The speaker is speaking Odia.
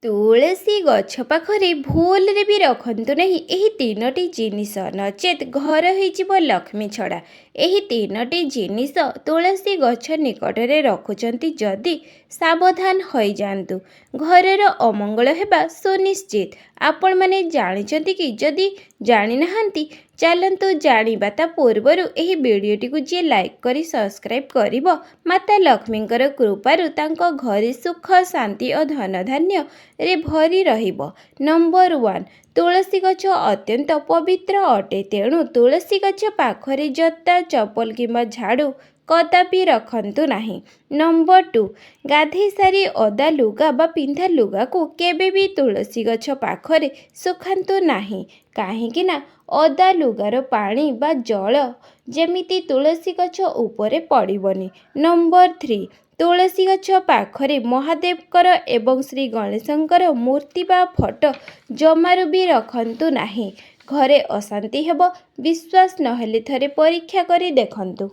ତୁଳସୀ ଗଛ ପାଖରେ ଭୁଲରେ ବି ରଖନ୍ତୁ ନାହିଁ ଏହି ତିନୋଟି ଜିନିଷ, ନଚେତ୍ ଘର ହେଇଯିବ ଲକ୍ଷ୍ମୀ ଛଡ଼ା। ଏହି ତିନୋଟି ଜିନିଷ ତୁଳସୀ ଗଛ ନିକଟରେ ରଖୁଛନ୍ତି ଯଦି, ସାବଧାନ ହୋଇଯାଆନ୍ତୁ, ଘରର ଅମଙ୍ଗଳ ହେବା ସୁନିଶ୍ଚିତ। ଆପଣମାନେ ଜାଣିଛନ୍ତି କି? ଯଦି ଜାଣିନାହାନ୍ତି, ଚାଲନ୍ତୁ ଜାଣିବା। ତା ପୂର୍ବରୁ ଏହି ଭିଡ଼ିଓଟିକୁ ଯିଏ ଲାଇକ୍ କରି ସବସ୍କ୍ରାଇବ୍ କରିବ, ମାତା ଲକ୍ଷ୍ମୀଙ୍କର କୃପାରୁ ତାଙ୍କ ଘରେ ସୁଖ, ଶାନ୍ତି ଓ ଧନଧାନ୍ୟରେ ଭରି ରହିବ। ନମ୍ବର 1, ତୁଳସୀ ଗଛ ଅତ୍ୟନ୍ତ ପବିତ୍ର ଅଟେ। ତେଣୁ ତୁଳସୀ ଗଛ ପାଖରେ ଜୋତା, ଚପଲ କିମ୍ବା ଝାଡ଼ୁ କଦାପି ରଖନ୍ତୁ ନାହିଁ। ନମ୍ବର 2, ଗାଧେଇ ସାରି ଓଦା ଲୁଗା ବା ପିନ୍ଧା ଲୁଗାକୁ କେବେ ବି ତୁଳସୀ ଗଛ ପାଖରେ ଶୁଖାନ୍ତୁ ନାହିଁ, କାହିଁକି ନା ଓଦା ଲୁଗାର ପାଣି ବା ଜଳ ଯେମିତି ତୁଳସୀ ଗଛ ଉପରେ ପଡ଼ିବନି। ନମ୍ବର 3, ତୁଳସୀ ଗଛ ପାଖରେ ମହାଦେବଙ୍କର ଏବଂ ଶ୍ରୀ ଗଣେଶଙ୍କର ମୂର୍ତ୍ତି ବା ଫଟୋ ଜମାରୁ ବି ରଖନ୍ତୁ ନାହିଁ, ଘରେ ଅଶାନ୍ତି ହେବ। ବିଶ୍ୱାସ ନହେଲେ ଥରେ ପରୀକ୍ଷା କରି ଦେଖନ୍ତୁ।